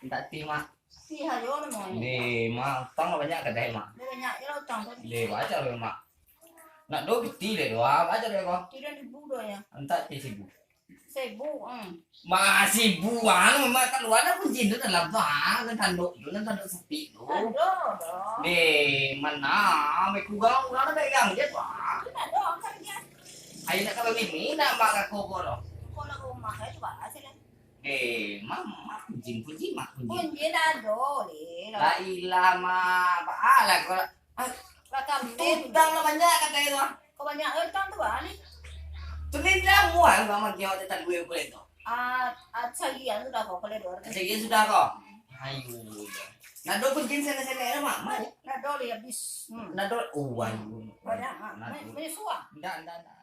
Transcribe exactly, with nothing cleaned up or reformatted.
Mintak ti, Mak. Ih, ayo lah mau. Deh, Mak, utang lah banyak kadai, Mak. Dia banyak je lah utang tu. Deh, baca dulu, Mak. Nak do piti deh, dua, baca deh kau. Tiga ribu doh ya. Mintak ti sibu. Seribu, hmm. Masih buang, Mak, kaluar lah kunci tu dalam bang, nan tanduk tu, nan tanduk sepi tu. Aduh, doh. Deh, mana? Mek kurang, kurang dah pegang je, Pak. Tidak doh, kan dia. Ayo nak kalau mimi, nak Mak kako ko doh. Kau nak rumah saya coba aja lah. Eh, Mak, Mak, kunci, kunci, Mak, kunci. Kunci dah ada, leh. La ilah, Mak. Alah, kau Lah kambing. Utang lah banyak katai tu, ah. Kau banyak utang tu, ah, ni. Tu ni dah mual, Mak, magi awak tak duit kulit tu. Ah, ah, sagian sudah kau, kalau dua ratus. Sagian sudah kau. Ayo. Nak do kunci sana-sana lah, Mak. Mak. Nah, doh, leh, habis. Hmm. Nak do, oh, ayo. Banyak, ah. Nak Banyak, do. Banyak suah. Ndak, ndak, ndak.